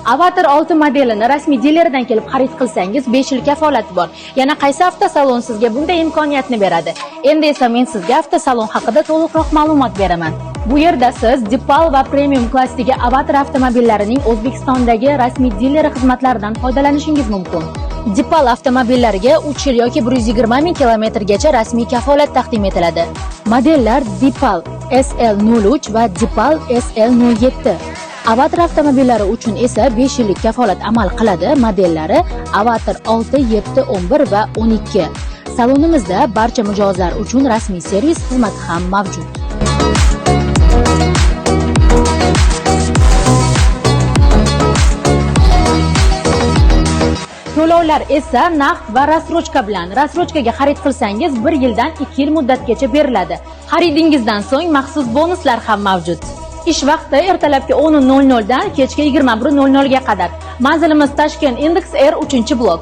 Avatar 6 modelini rasmiy dileridan kelib xarid qilsangiz, 5 yil kafolati bor. Yana qaysi avtosalon sizga bunday imkoniyatni beradi? Endi esa men sizga avtosalon haqida to'liqroq ma'lumot beraman. Bu yerda siz Deepal va Premium klassdagi Avatar avtomobillarining O'zbekistondagi rasmiy dileri xizmatlaridan foydalanishingiz mumkin. Deepal avtomobillariga 3 yil yoki 120 ming kilometrgacha rasmiy kafolat taqdim etiladi. Modellar Deepal SL03 va Deepal SL07. Avatar avtomobillari uchun esa 5 yillik kafolat amal qiladi. Modellari Avatar 6, 7, 11 va 12. Salonimizda barcha mijozlar uchun rasmiy servis xizmati ham mavjud. To'lovlar esa naqd va рассрочка bilan. Рассрочка ga xarid qilsangiz 1 yildan 2 yil muddatgacha beriladi. Xaridingizdan so'ng maxsus bonuslar ham mavjud. Ish vaqti ertalabki 10:00 dan kechki 21:00 ga qadar. Manzilimiz Tashkent, Indeks R 3-blok.